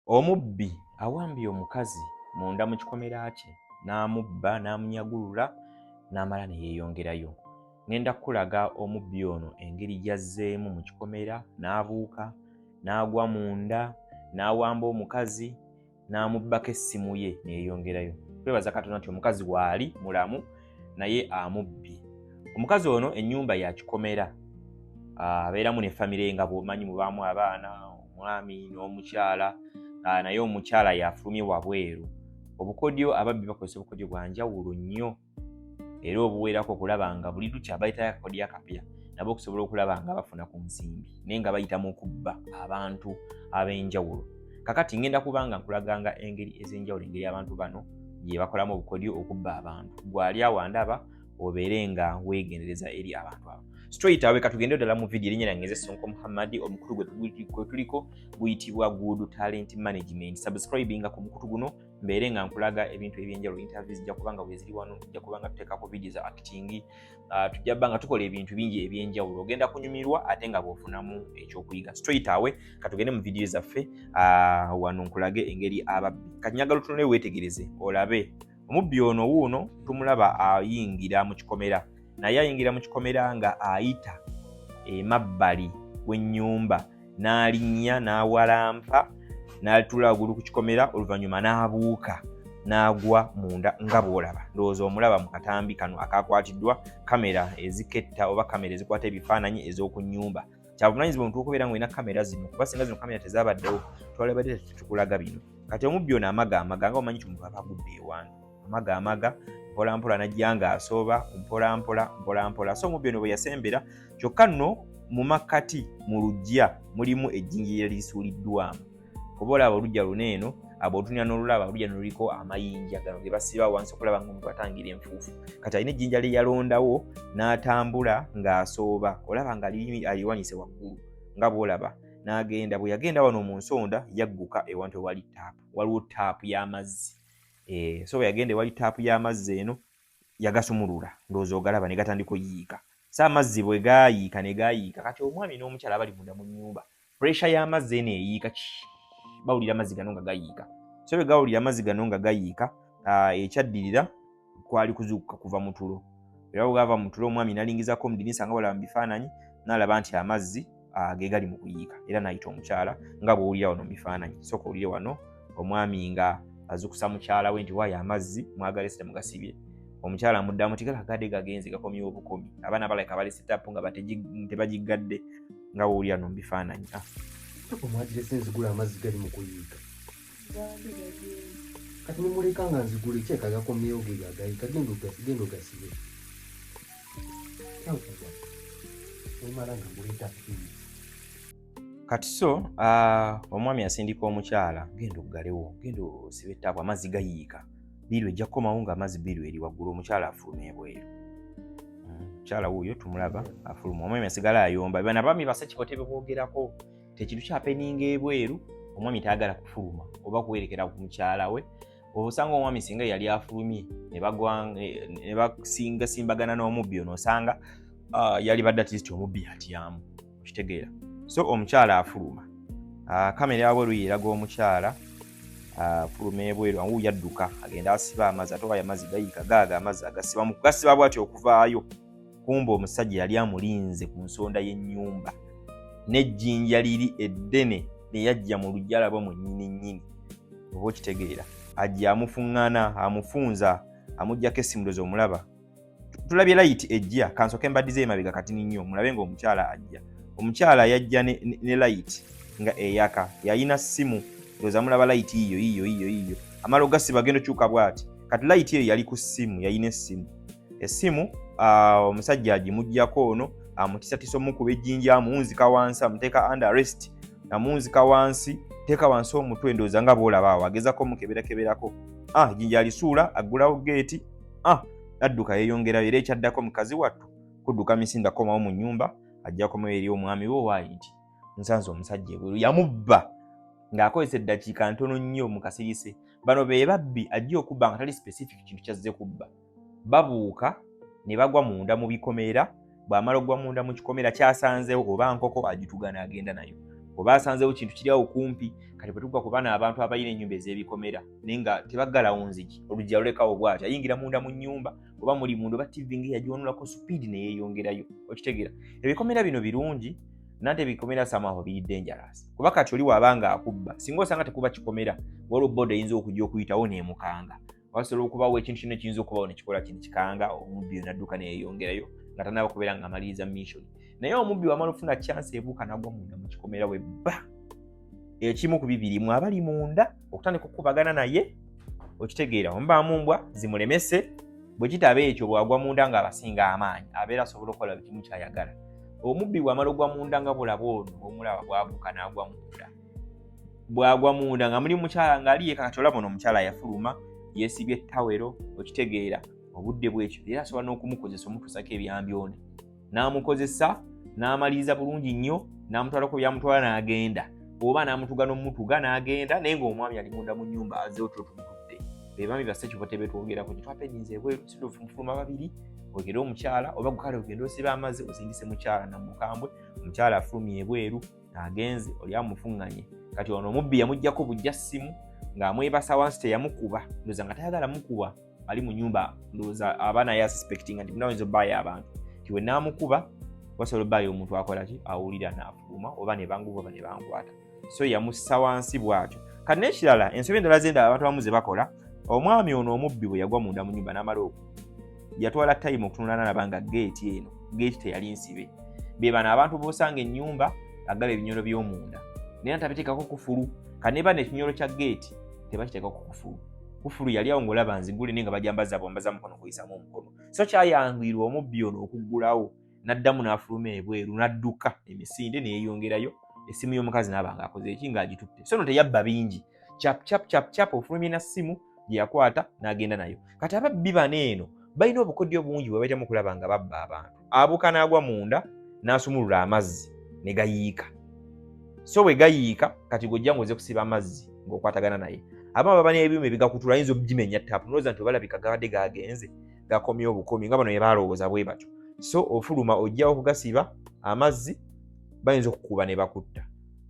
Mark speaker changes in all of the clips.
Speaker 1: Omubbi awambye omukazi munda mu kikomera kye n'amubba n'amunyagulula n'amala ne yeeyongerayo. Ŋŋenda kukulaga omubbi ono engeri gy'azzeemu mu kikomera n'abuuka, n'agwa munda, n'awamba omukazi n'amubbako essimu ye ne yeeyongerayo. Twebaza Katonda nti omukazi waali mulamu naye amubbye. Omukazi ono ennyumba ya kikomera, abeeramu ne famire nga bw'omanyi mubaamu abaana, omwami n'omukyala, naye omukyala y'afulumye wabweru. Obukodyo ababbi bakozesa obukodyo bwa njawulo nnyo era obuwerako okulaba nga buli lukya bayitayo akakodyo akapya nabo okusobola okulaba nga bafuna ku nsimbi naye nga bayita mu kubba abantu ab'enjawulo. Kakati ngenda kubanga nkulaganga engeri ez'enjawulo engeri abantu bano gye bakolamu obukodyo okubba abantu. Gwali awo andaba obeere nga weegendereza eri abantu abo. Straight away katugende ddala mu video. Erinnya lyange nze Sonko Muhammad. Omukutu gwe tuliko guyitibwa Good Talent Management. Subscribinga ku mukutu guno mbeere nga nkulaga ebintu ebyenjawulo. Interviews zijja kubanga weziri wano, tujja kubanga tuteekako video za acting, tujja bba nga tukola ebintu bingi ebyenjawulo. Ogenda kunyumirwa ate nga bw'ofunamu ekyokuyiga. Straight away katugende mu video zaffe. Wano nkulage engeri ababbi. Kati njagala otunule weetegereze olabe omubbi ono. Wuuno tumulaba ayingira mu kikomera, naye ayingira mu kikomera nga ayita emabbali w'ennyumba, n'alinnya n'awalampa n'atuula waggulu ku kikomera, oluvannyuma n'abuuka n'agwa munda nga bw'olaba. Ndowooza omulaba mu katambi kano akakwatiddwa kamera eziketta oba kamera ezikwata ebifaananyi ez'oku nnyumba. Kyabuvunanyizibwa omuntu okubeera nga olina kamera zino, kuba singa zino kamera tezabaddewo twalabadde tetukulaga bino. Kati omubbi ono amaga amaga nga omanyi ti omuntu aba agudde ewantu, amaga amaga mpola mpola najja ng'asooba mpola mpola mpola mpola. So omubbi ono bwe yasembera, kyokka nno mu makkati mu luggya mulimu ejjinja erisuuliddwamu, kuba olaba oluggya luno eno bw'otunula n'olulaba oluggya luno luliko amayinja gano ge basiba wansi okulaba ng'omuntu atangira enfuufu. Kati alina ejjinja lye yalondawo n'atambula ng'asooba, olaba nga aliwanise waggulu nga bw'olaba, n'agenda. Bwe yagenda wano mu nsonda yagguka ewantu ewali taapu, waliwo taapu y'amazzi. So bwe yagenda ewali taapu y'amazzi eno yagasumulula, ndowooza ogalaba, ne gatandika oyiika. So amazzi bwe gaayiika ne gaayiika, kati omwami n'omukyala bali munda mu nnyumba, pressure y'amazzi eno eyiika, bawulira amazzi gano nga gayiika. So bwe gawulira amazzi gano nga gayiika, ekyaddirira kwali kuzuukuka kuva mu tulo. Era bwe gava mu tulo, omwami n'alingizako mu ddirisa nga balaba mu bifaananyi, n'alaba nti amazzi ge gali mu kuyiika, era n'ayita omukyala nga bw'owulira wano mu bifaananyi. Sooka owulire wano omwami nga azukusa mukyala we nti waayo amazzi mwagalese temugasibye. Omukyala amuddamu nti galagadde gagenze gakomyewo obukomi, abaana balabika balese tapu nga tebagiggadde nga bw'owulira no mu bifaananyi.
Speaker 2: Omwagirese nzigula, amazzi gali mu kuyiika, kati nemuleka nga nzigula ekyeka gakomyewo ge gagayiika. Genda ogasibe omala nga muleeta.
Speaker 1: Kati so omwami asindika omukyala, genda oggalewo, genda osibe ettaapu, amazzi gayiika, bill ejja kukomawo nga amazzi bill eri waggulu. Omukyala afuluma ebweru. Omukyala wuuyo tumulaba afuluma, omwami asigala ayomba. Bano abaami basekikote bebogerako tekintu kyahappeninga ebweru, omwami tayagala kufuluma oba kuwerekera ku mukyala we. Osanga omwami singa yali afulumye ne basimbagana n'omubbi ono, osanga yali badde at least omubbi atyamu, okitegeera? So omukyala afuluma, kamera yabweru yeraga omukyala afuluma ebweru awu yadduka agenda asiba amazzi, ate oba amazzi gayiika gaaga amazzi agasiba. Mu kugasiba bw'atyo okuvaayo, kumba omusajja yali amulinze ku nsonda y'ennyumba n'ejjinja liri eddene neyajja mu luggya labo mwennyini nnyini, oba okitegeera? Ajja amufuŋŋana, amufunza, amuggyako essimu. Ndoza omulaba, tulabye light ejja. Kansooke mbaddize emabega katini nnyo mulabe ng'omukyala ajja. Omukyala yajja ne light nga eyaka, yalina ssimu. Ndowooza mulaba light yiyo yiyo yiyo yiyo. Amala ogasiba, genda okyuka bw'ati. Kati light eyo yali ku ssimu, yalina essimu. Essimu omusajja agimuggyako ono amutisatisa omukuba ejjinja, amuwunzika wansi, amuteeka under arrest, amuwunzika wansi, teeka wansi omutwe. Ndowooza nga bw'olaba awo agezako omukeberakeberako. Ejjinja alisuula, aggulawo geeti, adduka yeeyongerayo. Era ekyaddako mukazi wattu kudduka misinde akomawo mu nnyumba, ajja komayo eri omwami we owaayi nti nsanze omusajja ebweru yamubba ng'akozesa eddakiika ntono nnyo mu kasirise. Bano be babbi ajja okubba nga tali specific kintu kyazze kubba, babuuka ne bagwa munda mu bikomera. Bw'amala okugwa munda mu kikomera, kyasanzeewo oba nkoko agituga n'agenda nayo. Oba asanzewo kintu kiri awo kumpi. Kati bwe tugwa ku bano abantu abalina ennyumba ez'ebikomera naye nga tebaggalawo nzigi, oluggi alulekawo bw'atyo, ayingira munda mu nnyumba, oba muli munda, oba TV nga yagiwanulako speed ne yeeyongerayo. Okitegeera? Ebikomera bino birungi, nante ebikomera somehow biri dangerous, kuba kati oli waaba nga akubba, singa osanga tekuba kikomera, waliwo boda eyinza okujja okuyitawo n'emukanga, wasobola okubawo ekintu kino ekiyinza okubawo nekikola kino kikanga omubbi nadduka neyeyongerayo nga tanaba kubeera nga amaliriza mission. Naye omubbi wamala ofuna chance, ebuuka nagwa munda mu kikomera, we bba ekimu ku bibiri mu abali munda okutandika okukubagana naye. Okitegeera? Omubaamu mbwa zimulemese. Bwe kitaba ekyo, bwagwa munda nga abasinga amaanyi, abeera asobola okukola buli kimu kyayagala. Omubbi bwamala ogwa munda, nga bulaba ono omulaba bwabuuka n'agwa munda, bwagwa munda nga muli mukyala ng'ali yeka. Kati olaba ono omukyala yafuluma yeesibye ettawero. Okitegeera? Obudde bwekyo era asobola n'okumukozesa, omutuusako ebyambyone, n'amukozesa n'amaliriza bulungi nnyo, n'amutwalako byamutwala n'agenda, oba n'amutuga n'omutuga n'agenda, naye ng'omwami ali munda mu nnyumba azeewo tulo tumututte. Be baami basse kibotebe twongerako gyetwapeninze ebweru situfuluma babiri, ogere omukyala oba gukale ogende osibe amazzi osindise mukyala namukambwe. Omukyala afulumye ebweru agenze, oli amufuŋŋanye. Kati ono omubbi yamugjako bujja ssimu ng'amwebasa wansi, teyamukuba, ndowooza nga tayagala mukuba ali mu nyumba. Ndowooza aba naye asuspectinga nti munawinza obbaayo abantu, ti we naamukuba wasobola obbaayo omuntu akola ki, awulira n'afuluma, oba ne banguba oba ne bankwata. So yamussa wansi bw'atyo. Kati n'ekirala, ensobi endala zendala abantu abamu ze bakola, omwami ono omubbi bwe yagwa munda mu nyumba n'amala oku yatwala time okutunula nalaba nga geeti eno, geeti teyali nsibe. Be bano abantu b'osanga ennyumba agala ebinyolo by'omunda naye ntabiteekako kufulu. Kaneba nekinyolo kya geeti tebakiteekako kufulu. Kufulu yali awo ng'olaba nzigule, naye nga bajambaza bwambaza mukono kuyisamu omukono. So kyayanguyirwa omubbi ono okuggulawo, n'addamu n'afuluma ebweru n'adduka emisinde neyeyongerayo, essimu y'omukazi n'aba ng'akoze eki, ng'agitutte. So no teyabba bingi, chap chap chap chap, ofulumye na ssimu gye yakwata n'agenda nayo. Kati ababbi bano eno balina obukodyo bungi bwe bayitamu okulaba nga babba abantu. Abuuka n'agwa munda n'asumulula amazzi ne gayiika. So bwe gayiika, kati gojja ng'oze kusiba amazzi ng'okwatagana naye. Abamu baba n'ebyuma ebigakutula, ayinza okugimenya tapu, nolowooza nti obalabika gabadde gagenze gakomye obukomi, nga bano bye balowooza bwe batyo. So ofuluma ojja okugasiba amazzi, bayinza okukuba ne bakutta,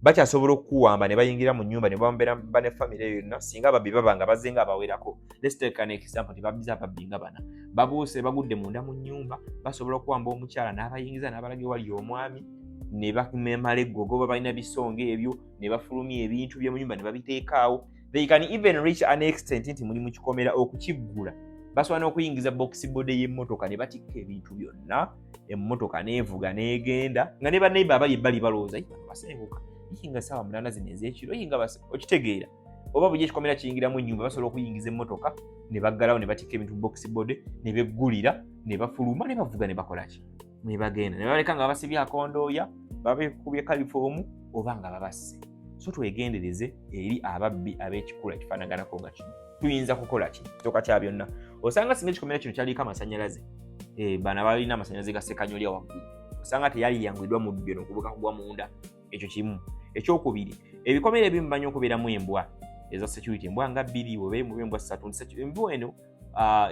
Speaker 1: bakyasobola okukuwamba ne bayingira mu nnyumba ne bambeera ba ne famire eyo yonna, singa ababbi baba nga bazze nga abawerako. Let's take an example nti babbiza ababbi nga bana babuuse bagudde munda mu nnyumba, basobola okuwamba omukyala n'abayingiza n'abalaga ewali omwami ne bamemala eggogo, oba balina bisonga ebyo ne bafulumya ebintu by'omu nyumba ne babiteekaawo. They can even reach an extent nti muli mu kikomera, okukiggula basobola n'okuyingiza box body y'emmotoka ne batikka ebintu byonna, emmotoka n'evuga n'egenda, nga ne baneiba abali ebbali balowooza, "Ii, bano basenguka ii nga 8:00 zino ez'ekiro ii nga base." Okitegeera? Oba buli ekikomera kiyingiramu ennyumba, basobola okuyingiza emmotoka ne baggalawo ne batikka ebintu mu box body ne beggulira ne bafuluma ne bavuga ne bakola ki, ne bagenda ne babaleka nga babasibye akondooya, babekubye kalifoomu oba nga babasse. So twegendereze eri ababbi ab'ekikula ekifaanaganako nga kino. Tuyinza kukola ki? Kyoka kya byonna, osanga singa ekikomera kino kyaliko amasanyalaze, bano abalina amasanyalaze ga sekanyolya waggulu, osanga teyali yanguiddwa mubbi ono okubuka kugwa munda. Ekyo kimu. Ekyokubiri, ebikomera ebimu bimanyi okubeeramu embwa eza security, embwa nga bbiri oba emu oba embwa ssatu. Nti embwa eno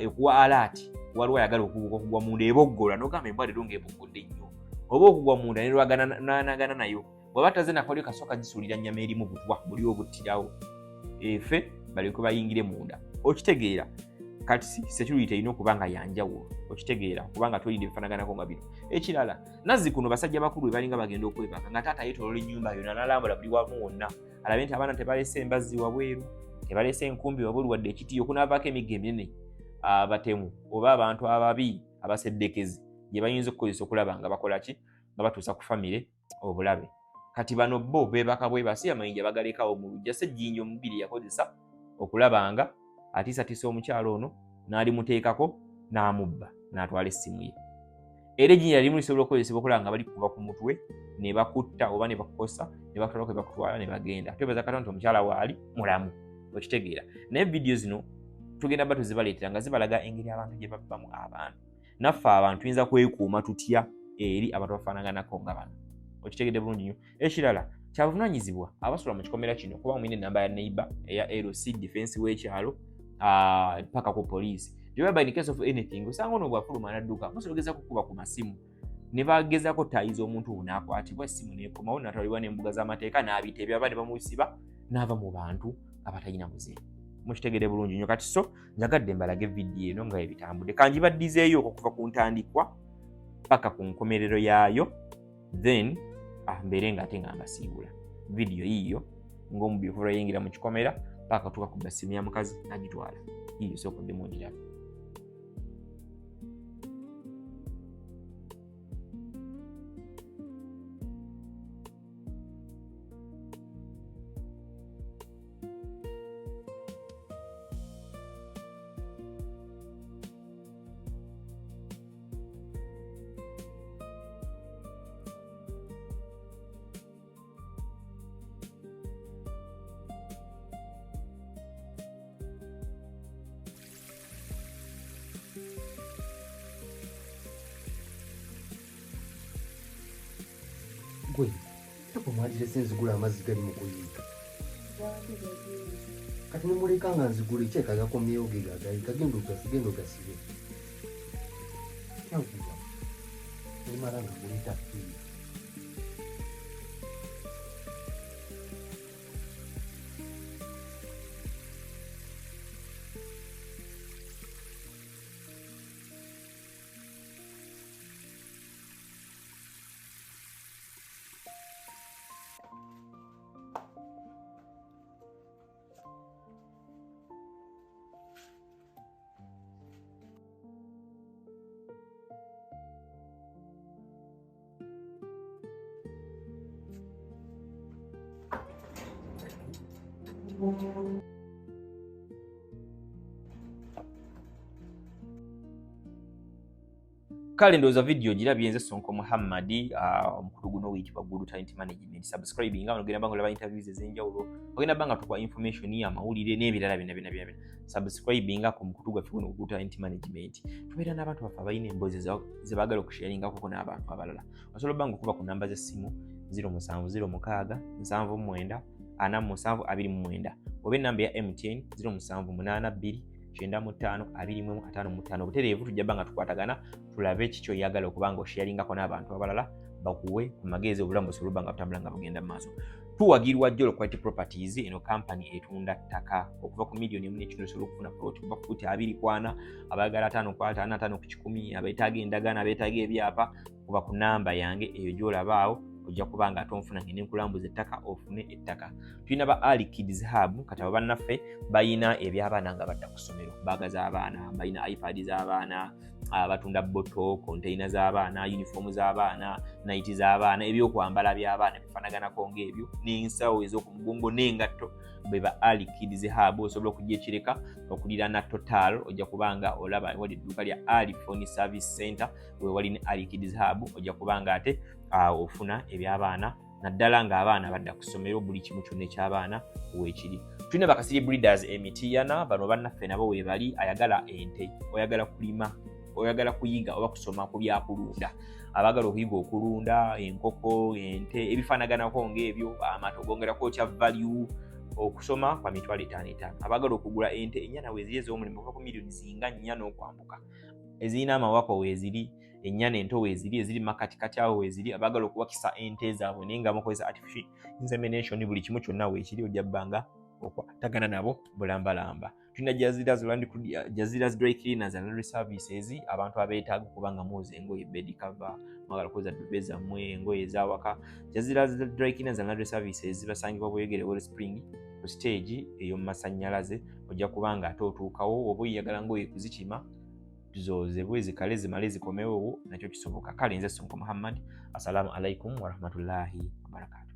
Speaker 1: ekuwa alert, waliwo ayagala okubuka okugwa munda, eboggola nogamba embwa leero ng'eboggodde nnyo, oba okugwa munda nerwaganagana nayo. Bw'aba taze nakolyo, kasooka gisuulira nnyama erimu butwa buli obuttirawo efe balyoke bayingire munda. Okitegeera? Kati security erina okuba nga yanjawulo. Okitegeera? Kubanga twerinda ebifanaganako nga bino. Ekirala, nazzi kuno basajja bakulu bwe balinga bagenda okwebaka, nga taata yeetoloola ennyumba yonna n'alambula buli wamu wonna, alabe nti abaana tebalese embazzi wabweru, tebalese enkumbi wabweru, wadde ekitiyo okunaavaako emiggo eminene abatemu oba abantu ababi abaseddekezi gye bayinza okukozesa okulaba nga bakola ki, nga batuusa ku famire obulabe. Kati bano bo beebaka bwebasi, amayinja bagalekawo mu luggya. Sejjinja omubiri yakozesa okulaba nga atiisatiisa omukyalo ono n'alimuteekako n'amubba n'atwala essimu ye. Era ejjinja limu lisobola okukozesebwa okulaba nga balikuba ku mutwe ne bakutta oba ne bakukosa ne bakutwalako bakutwala ne bagenda. Twebaza Katonda nti omukyala waali mulamu. Okitegeera? Naye vidiyo zino tugenda ba tuzibaleetera nga zibalaga engeri abantu gye babbamu abantu. Naffe abantu tuyinza kwekuuma tutya eri abantu bafaanaganako nga bano? Okitegedde bulungi nnyo. Ekirala, kyabuvunaanyizibwa abasula mu kikomera kino kuba mulina enamba ya neighbor eya LC defense w'ekyalo paka ku poliisi. Remember, in case of anything, osanga ono bwafuluma n'adduka, musobola ogeza kukuba ku masimu. Ne bagezaako taayiza omuntu owo n'akwatibwa, essimu n'ekomawo, n'atwalibwa n'embuga z'amateeka, n'abitebya aba ne bamusiba n'ava mu bantu abatalina muze. Mukitegere bulungi nnyo. Kati so njagadde mbalage vidiyo eno nga ebitambudde, kanjibaddizeeyo okuva ku ntandikwa paka ku nkomerero yaayo, then mbeere nga ate nga mbasiibula. Vidiyo yiiyo ng'omubbi okuva lweyingira mu kikomera paka tuuka ku basimu ya mukazi n'agitwala. Yiiyo, sooka oddemu ogirabe.
Speaker 2: Gwe tapa mwagirese nzigula amazzi gali mu kuyiika. Kati nemuleka nga nzigula ekyeka gakomyewo ge gagayika, genda genda ogasibe. Kyanguwa nemala nga guleeta fiiri.
Speaker 1: Kale ndowooza vidiyo ogirabye. Nze Sonko Muhammadi, omukutu guno oguyitibwa Good Talent Management. Subscribe nga ogenda banga olaba interviews ez'enjawulo, ogenda banga tukuwa information, amawulire n'ebirala byonna byonna byonna. Subscribe nga ku mukutu gwaffe guno Good Talent Management. Tubeera n'abantu baffe abalina emboozi ze baagala okusharingako n'abantu abalala. Osobola obba nga okuba ku namba z'essimu 0706 79 47 29 oba enamba ya MTN 0782 95 21 55. Obutereevu tujja bba nga tukwatagana, tulabe kiki oyagala okuba nga osharingako n'abantu abalala, bakuwe ku magezi, obulamu busobole obba nga butambula nga bugenda mu maaso. Tuwagirwa Jolo Quality Properties. Eno kampani etunda ttaka okuva ku miliyoni 1.5. Osobola okufuna plot kuva ku futi 20 ku 40, abaagala 50 ku 50, 50 ku 100, abeetaaga endagaano, abeetaaga ebyapa. Kuba ku namba yange eyo gy'olabaawo, ojja kuba nga ate onfuna ngende nkulambuza ettaka, ofune ettaka. Tulina ba Ali Kids Hub. Kati abo bannaffe balina eby'abaana nga badda ku ssomero, baaga z'abaana, balina iPad z'abaana, batunda bottle, container z'abaana, uniform z'abaana, nightie z'abaana, ebyokwambala by'abaana bifaanaganako ng'ebyo, n'ensawo ez'okumugongo n'engatto. Be ba Ali Kids Hub. Osobola okujja ekireka okuliraana Total, ojja kuba nga olaba wali edduuka lya Ali Phone Service Center, wewali ne Ali Kids Hub. Ojja kuba nga ate ofuna eby'abaana, naddala ng'abaana badda ku ssomero, buli kimu kyonna eky'abaana weekiri. Tulina Bakasiri Breeders emitiyana. Bano bannaffe nabo weebali. Ayagala ente, oyagala kulima, oyagala kuyiga oba kusoma ku byakulunda, abaagala okuyiga okulunda enkoko, ente, ebifaanaganako ng'ebyo, amata ogongerako kya value, okusoma kwa 5,500. Abaagala okugula ente ennyana weeziri ez'omulimu okuva ku miliyoni zinga 4 n'okwambuka, ezirina amawako weeziri, ennyana ento weeziri, eziri makatikati awo weeziri. Abaagala okuwakisa ente zaabwe naye nga mukozesa artificial insemination, buli kimu kyonna weekiri, ojja bbanga okwatagana nabo bulambalamba. Tulina Jaziras Dry Cleaners and Laundry Services. Abantu abeetaaga okuba nga mwoza engoye, bed cover, mwagala kwoza duvet zammwe, engoye ezawaka, Jaziras Dry Cleaners and Laundry Services basangibwa Bweyogere Wellspring ku stage ey'omu masannyalaze. Ojja kuba nga ate otuukawo, oba oyagala ngoye kuzikima zoozebwe zikale zimale zikomewo, nakyo kisoboka. Kale nze Sonko Muhammad, assalamu alaikum warahmatullahi wabarakatu.